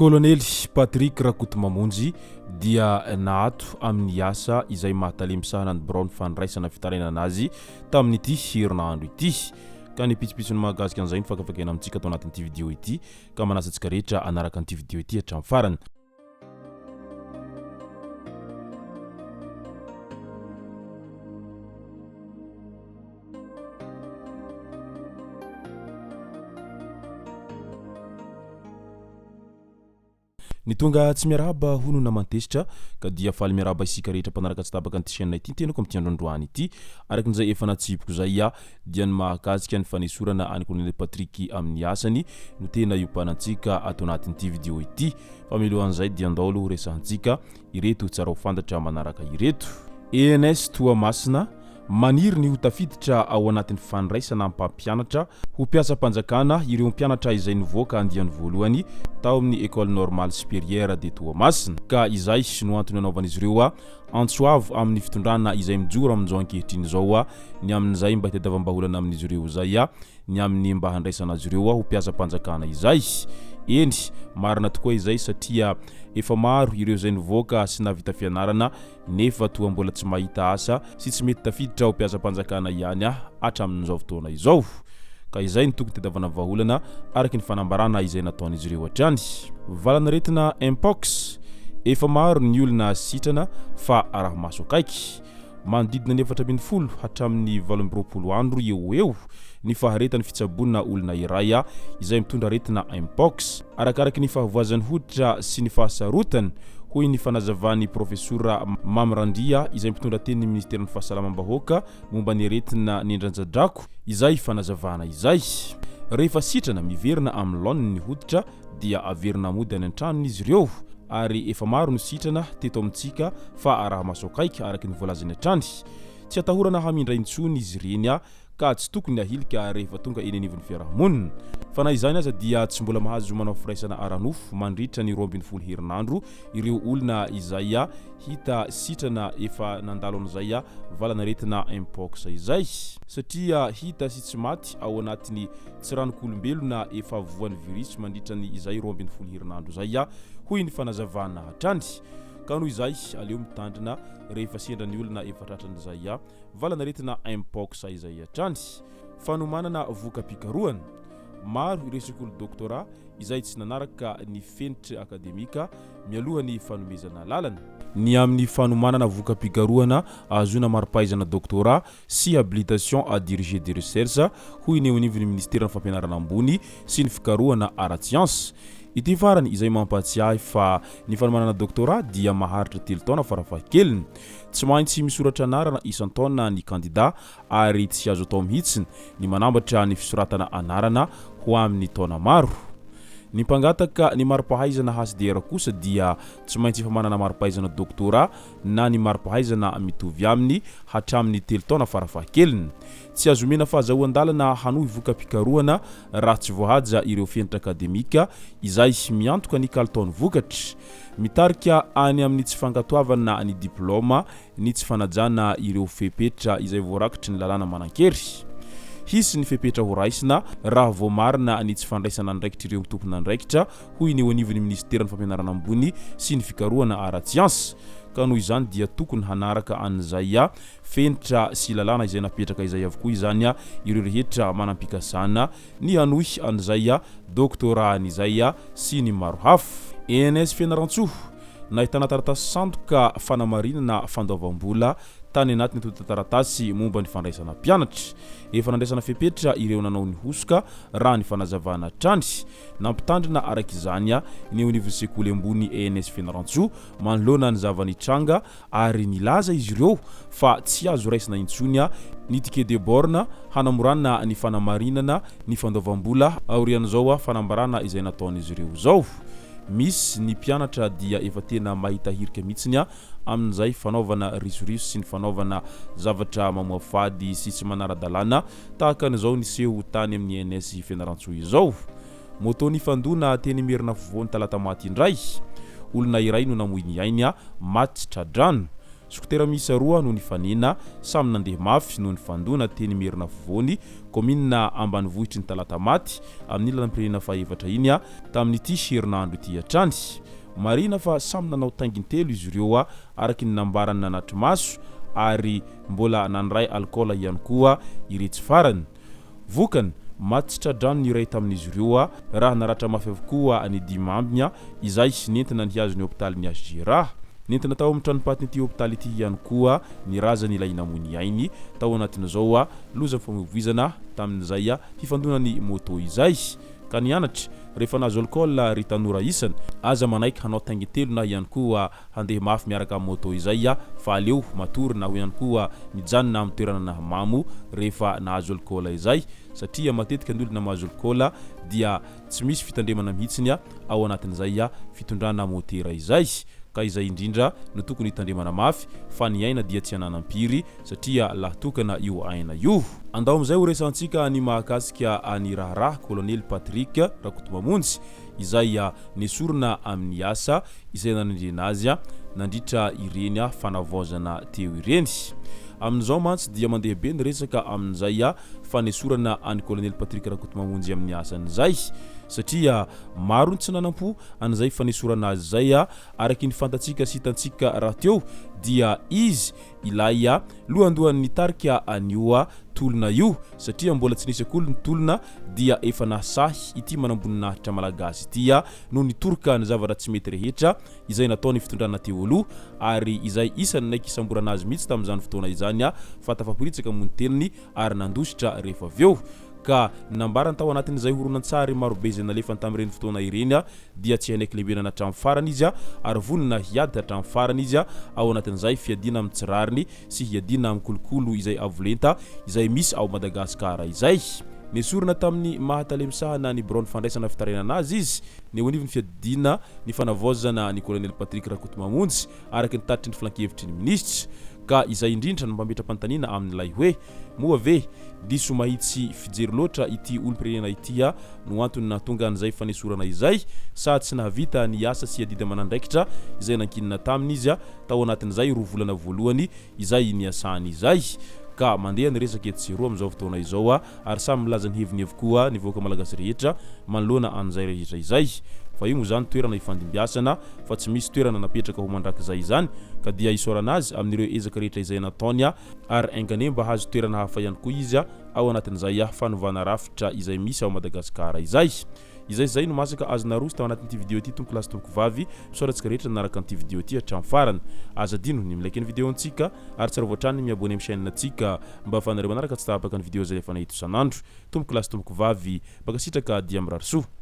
Kolonely Patrick Rakotomamonjy dia naato amin'ny asa izay maha tale misahana ny biraon'ny fandraisana fitarainana azy tamin'ity herinandro ity. Ka ny pitsopitsony mahakasika an'izay no fakafakaina amintsika ato anatin'ity video ity ka manasa antsika rehetra hanaraka an'ity video ity hatramin'ny farany. Ny tonga tsy miarahaba hono naman-tezitra ka dia faly miarahaba isika rehetra mpanaraka tsy tapaka an'ity chaîne ity ny tenako amin'ity andro androany ity. Araka izay efa natsipiko izay aho dia ny mahakasika ny fanesorana an'i Colonel Patrick amin'ny asany no tena iompanantsika ato anatin'ity vidéo ity. Fa mialohan'izay dia andao aloha horesahantsika ireto tsara ho fantatra manaraka ireto. ENS Toamasina, Maniry ny ho tafiditra ao anatin'ny fandraisana mpampianatra ho mpiasam-panjakana ireo mpianatra izay nivoaka andiany voalohany tao amin'ny Ecole Normale Supérieure de Toamasina ka izay no antony anaovan'izy ireo antso avo amin'ny fitondrana izay mijoro amin'izao ankehitriny izao ny amin'izay mba hitadiavam-bahaolana amin'izy ireo izay ny amin'ny mba handraisana azy ireo ho mpiasam-panjakana izay. Eny, marina tokoa izay satria efa maro ireo izay nivoaka sy nahavita fianarana nefa toa mbola tsy mahita asa sy tsy mety tafiditra ho mpiasam-panjakana ihany hatramin'izao fotoana izao. Ka izay no tokony tadiavana vahaolana araka ny fanambarana izay nataon'izy ireo hatrany. Valanaretina Mpox, Efa maro ny olona sitrana fa araho-maso akaiky. Manodidina ny 14 hatramin'ny 28 andro eo ho eo ny faharetan'ny fitsaboana olona iray izay mitondra aretina Mpox. Arakaraky ny fahavoazan'ny hoditra sy ny fahasarotany, hoy ny fanazavan'ny Profesora Mamy Randria izay mpitondra tenin'ny Ministeran'ny Fahasalamam-bahoaka momba ny aretina nendran-jadrako izay fanazavana izay. Rehefa sitrana, miverina amin'ny laoniny ny hoditra dia averina mody any an-tranony izy ireo ary efa maro no sitrana teto amintsika fa araha-maso akaiky araka ny voalazany hatrany. Tsy atahorana hamindra intsony izy ireny ka tsy tokony ahilika rehefa tonga eny anivon'ny fiarahamonina. Fa na izany aza dia tsy mbola mahazo manao firaisana ara-nofo mandritra ny 12 herinandro ireo olona izay hita sitrana efa nandalo an'izay valanaretina Mpox izay. Satria hita sy tsy maty ao anatin'ny tsiranok'olombelona efa voan'ny virus mandritra ny izay 12 herinandro izay, hoy ny fanazavana hatrany. Ka noho izay, aleo mitandrina rehefa sendra ny olona efa tratran'izay valanaretina Mpox izay hatrany. Fanomanana voka-pikarohana. Maro ireo sekoly doctorat izay tsy nanaraka ny fenitra akademika mialoha ny fanomezana lalana. Ny amin'ny fanomanana voka-pikarohana ahazoana mari-pahaizana doctorat sy habilitation à diriger des recherches, hoy ny eo anivon'ny minisiteran'ny Fampianarana ambony sy ny fikarohana ara-tsiansa. Ity farany izay mampahatsiahy fa ny fanomanana doctorat dia maharitra telo taona farafahakeliny. Tsy maintsy misoratra anarana isan-taona ny kandida ary tsy azo atao mihitsy ny manambatra ny fisoratana anarana ho amin'ny taona maro. Ny mpangataka ny mari-pahaizana HDR kosa dia tsy maintsy efa manana mari-pahaizana doctorat na ny mari-pahaizana mitovy aminy hatramin'ny telo taona farafahakeliny. Tsy azo omena fahazahoan-dalana hanohy voka-pikarohana raha tsy voahaja ireo fenitra akademika izay miantoka ny kalitaon'ny vokatra. Mitarika any amin'ny tsy fankatoavana ny diplaoma ny tsy fanajana ireo fepetra izay voarakitry ny lalàna manan-kery. Hisy ny fepetra horaisina raha voamarina ny tsy fandraisana andraikitr'ireo tompon'andraikitra, hoy ny eo anivon'ny minisiteran'ny Fampianarana ambony sy ny fikarohana ara-tsiansa. Ka noho izany dia tokony hanaraka an'izay fenitra sy lalàna izay napetraka izay avokoa izany ireo rehetra manam-pikasana ny hanohy an'izay doctorat-ny izay sy ny maro hafa. ENS Fianarantsoa, Nahitana taratasy sandoka fanamarinana fandoavam-bola tany anatin'ny antontan-taratasy momba ny fandraisana mpianatra. Efa nandraisana fepetra ireo nanao ny hosoka, raha ny fanazavana hatrany. Nampitandrina araka izany ny eo anivon'ny sekoly ambony ENS Fianarantsoa manoloana ny zava-nitranga ary nilaza izy ireo fa tsy azo raisina intsony ny ticket de borne hanamorana ny fanamarinana ny fandoavam-bola aorian'izao fanambarana izay nataon'izy ireo izao. Misy ny mpianatra dia efa tena mahita hirika mihitsiny amin'izay fanaovana risoriso sy ny fanaovana zavatra mamoafady sy tsy manara-dalàna tahaka an'izao niseho tany amin'ny ENS Fianarantsoa izao. Moto nifandona teny Imerinafovoany Talatamaty indray. Olona iray no namoy ny ainy, maty tsy tra-drano. Skotera miisa roa no nifanena, samy nandeha mafy no nifandona teny Imerinafovoany, kaominina ambanivohitry ny Talatamaty, amin'ny lalam-pirenena fahefatra iny, tamin'ity herinandro ity hatrany. Marihina fa samy nanao taingin-telo izy ireo araka ny nambaran'ny nanatri-maso ary mbola nandray alikaola ihany koa iretsy farany. Vokany, maty tsy tra-drano ny iray tamin'izy ireo raha naratra mafy avokoa ny dimy ambiny izay nentina nihazo ny hopitalin'ny HJRA. Nentina tao amin'ny tranom-patin'ity hopitaly ity ihany koa ny razan'ilay namoy ny ainy tao anatin'izao lozam-pifamoivoizana tamin'izay fifandonan'ny moto izay. Ka nianatra rehefa nahazo alcool ry tanora isany, aza manaiky hanao taingin-telo na ihany koa handeha mafy miaraka amin'ny moto izay fa aleo matory na ihany koa mijanona amin'ny toerana nahamamo rehefa nahazo alcool izay satria matetika ny olona mahazo alcool dia tsy misy fitandremana mihitsiny ao anatin'izay fitondrana motera izay ka izay indrindra no tokony hitandremana mafy fa ny aina dia tsy ananam-piry satria lahy tokana io aina io. Andao amin'izay ho resahantsika ny mahakasika ny raharaha Kolonely Patrick Rakotomamonjy izay nesorina amin'ny asa izay nanendrena azy nandritra ireny fanavaozana teo ireny. Amin'izao mantsy dia mandeha be ny resaka amin'izay fanesorana an'i Kolonely Patrick Rakotomamonjy amin'ny asany izay satria maro ny tsy nanam-po an'izay fanesorana azy izay. Araky ny fantatsika sy hitantsika rahateo dia izy ilay lohandohan'ny nitarika an'io tolona io satria mbola tsy nisy akory ny tolona dia efa nahasahy ity manamboninahitra malagasy ity no nitoroka ny zavatra tsy mety rehetra izay nataon'ny fitondrana teo aloha ary izay isan'ny naiky hisamborana azy mihitsy tamin'izany fotoana izany fa tafaporitsaka moa ny teniny ary nandositra rehefa avy eo ka nambarany tao anatin'izay horonantsary marobe izay nalefany tamin'ireny fotoana ireny dia tsy hanaiky lembenana hatramin'ny farany izy ary vonona hiady hatramin'ny farany izy ao anatin'izay fiadiana amin'ny tsy rariny sy hiadiana amin'ny kolokolo izay avo lenta izay misy ao Madagasikara izay. Nesorina tamin'ny maha tale misahana ny biraon'ny fandraisana fitarainana azy izy ny eo anivon'ny fiadidiana ny fanavaozana ny kolonely Patrick Rakotomamonjy araka ny tatitry ny filankevitry ny minisitra ka izay indrindra no mametra-panontaniana amin'ilay hoe moa ve diso mahitsy fijery loatra ity olom-pirenena ity no antony nahatonga an'izay fanesorana izay sa tsy nahavita ny asa sy adidy aman'andraikitra izay nankinina taminy izy tao anatin'izay roa volana voalohany izay niasany izay? Ka mandeha ny resaka etsy sy eroa amin'izao fotoana izao ary samy milaza ny heviny avokoa ny vahoaka malagasy rehetra manoloana an'izay rehetra izay. Fa io moa izany toerana ifandimbiasana fa tsy misy toerana napetraka ho mandrakizay izany ka dia isaorana azy amin'ireo ezaka rehetra izay nataony ary enganie mba hahazo toerana hafa ihany koa izy ao anatin'izay fanovana rafitra izay misy ao Madagasikara izay. Izay izay no masaka azo naroso tao anatin'ity video ity tompoko lahy sy tompoko vavy. Misaotra antsika rehetra nanaraka an'ity video ity hatramin'ny farany. Aza adino ny mi-like ny video antsika ary tsarovy hatrany ny mi-abonner amin'ny chaîne antsika mba ahafahanareo manaraka tsy tapaka ny video izay alefanay eto isan'andro. Tompoko lahy sy tompoko vavy, mankasitraka dia mirary soa.